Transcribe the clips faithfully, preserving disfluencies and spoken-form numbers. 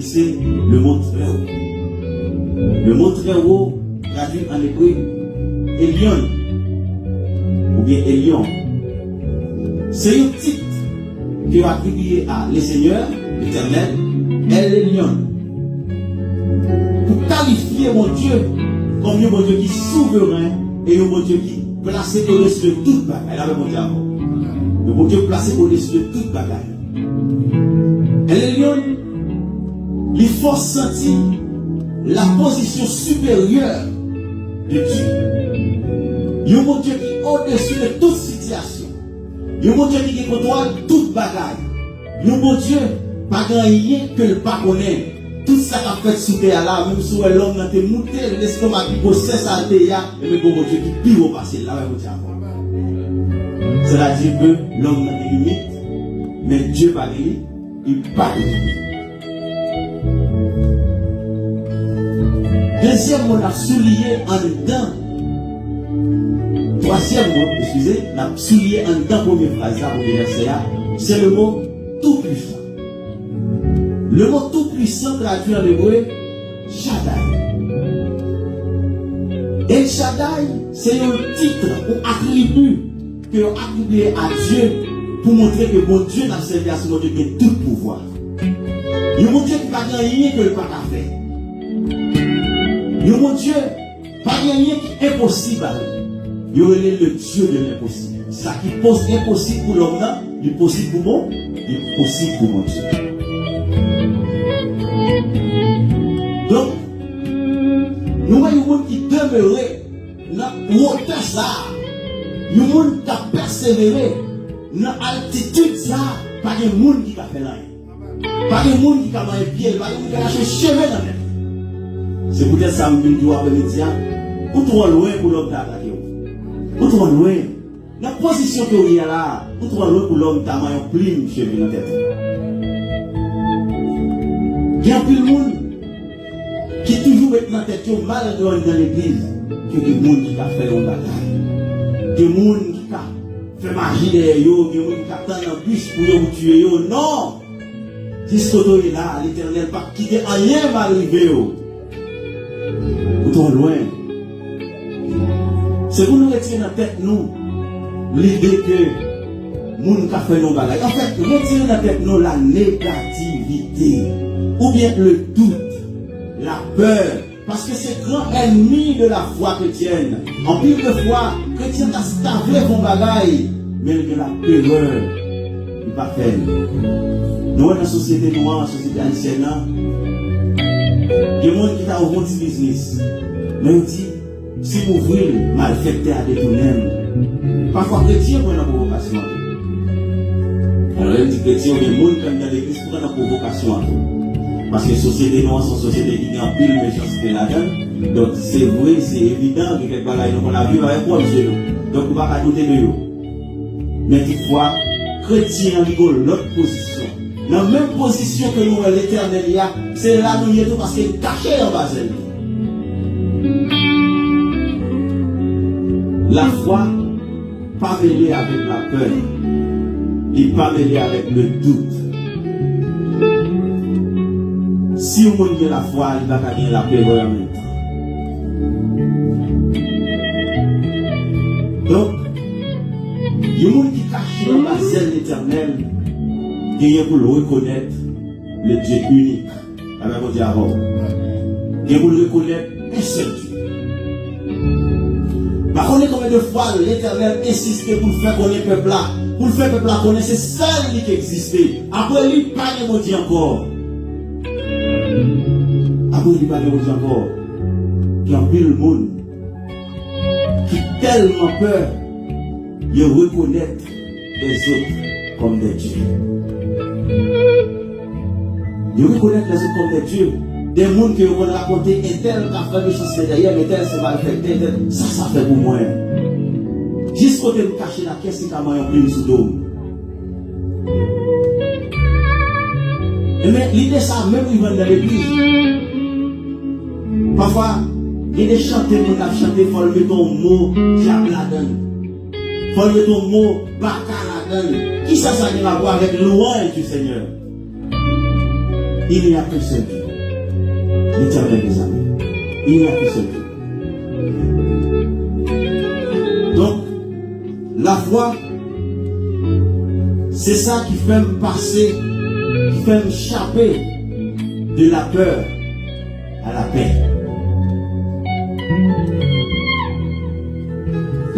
Se le mo très haut. Le mo très haut tradui an ebre Elyon oubyen Elyon. Se yon tit ke yo atribiye a Lesenyè, Letènèl, El Elyon, pou kalifye Bondye kòm yon Bondye ki souveren e yon Bondye ki plase odesi de tout bagay. Lapè Bondye avè w. Yon Bondye plase odesi de tout bagay. El Elyon, li fè w santi la position supérieure de Dieu. Yon Bondye ki odesi de tout sitiyasyon. Yon Bondye ki gen kontwòl tout bagay. Yon Bondye pa gen anyen ke l pa konnen. Tout sa k ap fèt sou tè a la, menm si w wè lòm nan te moute, lestoma pi gwosè sa l te ye a, ebyen, gon Bondye ki pi wo pase l. Lapè Bondye avè w. Sètadi ke lòm nan gen limit, men Dye pa gen li, li pa gen limit. Dezyèm mo n ap souliye anndan, twazyèm mo, eskize, n ap souliye anndan premye fraz la, premye vèsè a, se le mo Tout-Puissant. Le mo Tout-Puissant tradui an ebre Shaddai. El Shaddai se yon tit ou atribi ke yo atribiye a Dye pou montre ke Bondye n ap sèvi a se yon Bondye ki gen tout pouvwa. Yon Bondye ki pa gen anyen ke l pa ka fè. Yon Bondye pa gen anyen ki enposib a li. Yo rele le Dieu de l'impossible. Sa ki pos-, enposib pou lòm nan, li posib pou bon, li posib pou Bondye. Donk, nou wè yon moun ki demere nan wotè sa a, yon moun k ap pèsevere nan altitid sa a, pa gen moun ki ka fè l anyen. Pa gen moun ki ka manyen pye l, pa gen moun ki ka rache cheve nan tèt li. Se poutèt sa m vin di w aprèmidi a, ou twò lwen pou lòm ta atake w. Ou twò lwen. Nan pozisyon ke w ye a la a, ou twò lwen pou lòm ta manyen yon plim cheve nan tèt ou. Gen anpil moun ki toujou met nan tèt yo, malgre yo anndan legliz, ke gen moun ki ka fè yo bagay. Gen moun ki ka fè maji dèyè yo, gen moun ki ka tann anbich pou yo, pou tiye yo. Non! Jis kote w ye la, Letènèl p ap kite anyen mal rive w. Ou twò lwen. Se pou nou retire nan tèt nou lide ke moun ka fè nou bagay. Anfèt, retire nan tèt nou la negativite, oubyen le doute, la pè, paske se gran ènmi de la foi chrétienne. Anpil de fwa, kretyen ta, ta vle fè yon bagay, men l gen laperè, li pa fè l. Nou wè nan sosyete nou an, sosyete ayisyèn nan, gen moun ki ta ouvri yon ti biznis, men yo di, si m ouvri l, malfektè a detounen m. Pafwa kretyen pran nan pwovokasyon an tou. Alò, lè m di kretyen oubyen moun k anndan legliz pran nan pwovokasyon an tou. Paske sosyete nou an se yon sosyete ki gen anpil mechanste ladan l. Donk, se vre, se evidan, gen kèk bagay nou konn ap viv avèk pwòp je nou. Donk, nou pa ka doute de yo. Men toutfwa, kretyen an li gen yon lòt pozisyon. Nan menm pozisyon ke nou wè Letènèl ye a, se la nou ye tou paske n kache anba zèl li. Lafwa pa mele avèk lapè. Li pa mele avèk le doute. Si yon moun gen lafwa, li pa ka gen laperè an menm tan. Donk, yon moun ki kache anba zèl Letènèl genyen pou l rekonèt le Dieu unique. Amèn, Bondye avè w. Gen pou l rekonèt yon sèl Dye. Pa konnen konbyen de fwa Letènèl ensiste pou l fè konnen pèp la, pou l fè pèp la konnen se sèl li ki egziste. Apre li, pa gen Bondye ankò. Apre li, pa gen Bondye ankò. Gen anpil moun ki tèlman pè, yo rekonèt lèzòt kòm dè dye. Yo rekonèt lèzòt kòm dè dye. Dè moun ke yo konn rakonte, entèl ka fè mechanste dèyè m, entèl se malfektè, entèl, sa, sa fè pou mwen. Jis kote m kache nan kès, li ka manyen yon plim sou do m. Ebyen, lide sa menm rive anndan legliz. Pafwa, gen de chante moun ap chante, fò l mete yon mo dyab ladan l. Fò l mete yon mo baka ladan l. Kisa sa gen rapò avèk louanj du Seigneur? Il n'y a qu'un seul Dieu. L'Éternel des armées. Il n'y a qu'un seul Dieu. Donk, lafwa, se sa ki fè m pase, ki fè m chape de la peur à la paix.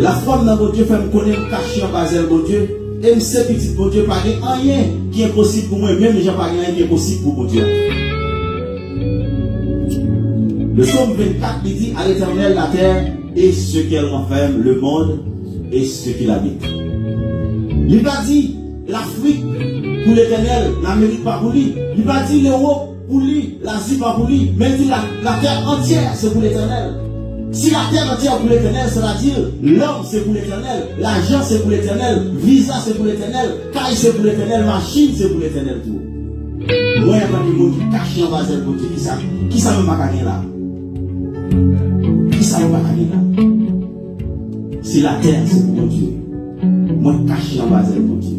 Lafwa m nan Bondye fè m konnen m kache anba zèl Bondye, e m se pitit Bondye, pa gen anyen ki enposib pou mwen, menm jan pa gen anyen ki enposib pou Bondye. Le psaume vingt-quatre, li di, à l'Éternel la terre et ce qu'elle renferme, le monde et ce qu'il habite. Li pa di Lafrik pou Letènèl, Lamerik pa pou li. Li pa di Lewòp pou li, Lazi pa pou li. Men li di la, la terre entière, c'est pour l'Éternel. Si la terre entière pour l'Éternel, c'est-à-dire l'homme, c'est pour l'Éternel, lajan, c'est pour l'Éternel, viza, c'est pour l'Éternel, kay, c'est pour l'Éternel, machin, c'est pour l'Éternel tou. Mwen, antanke moun ki kache anba zèl Bondye, kisa, kisa mwen pa ka gen la? Kisa mwen pa ka gen la? Si latè se pou Bondye, mwen kache anba zèl Bondye.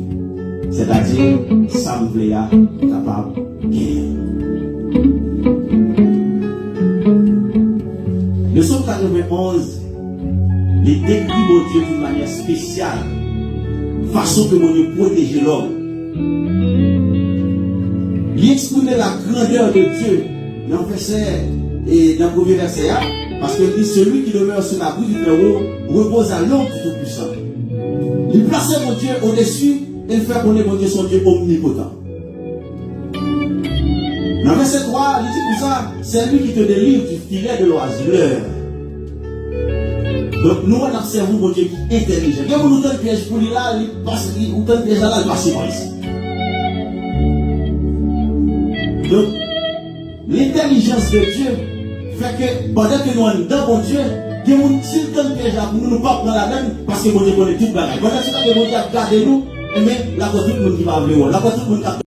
Sètadi, sa m vle a, m kapab genyen. Le psaume quatre-vingt-onze, li dekri Bondye d'une manière spéciale, fason ke Bondye pwoteje lòm. Li eksprime la grandeur de Dieu nan vèsè, e nan premye vèsè a, paske li, celui qui demeure sous l'abri du Très-Haut repose à l'ombre du Tout-Puissant. Li plase Bondye odesi e l fè konnen Bondye se yon Dye omnipotan. Nan vèsè twa a, li di konsa, c'est lui qui te délivre du filet de l'oiseleur. Donk, nou wè n ap sèvi yon Bondye ki entèlijan. Gen moun ou tann pyèj pou li la, li pase, li, ou tann pyèj la, la, li pase pa isit. Donk, l'entèlijans de Dye fè ke pandan ke nou anndan Bondye, gen moun, si l tann pyèj la pou nou, nou p ap pran ladann, paske Bondye konnen tout bagay. Pandan se tan ke Bondye ap gade nou, enben, l ap wè tout moun ki pa vle wè w, l ap wè tout moun k ap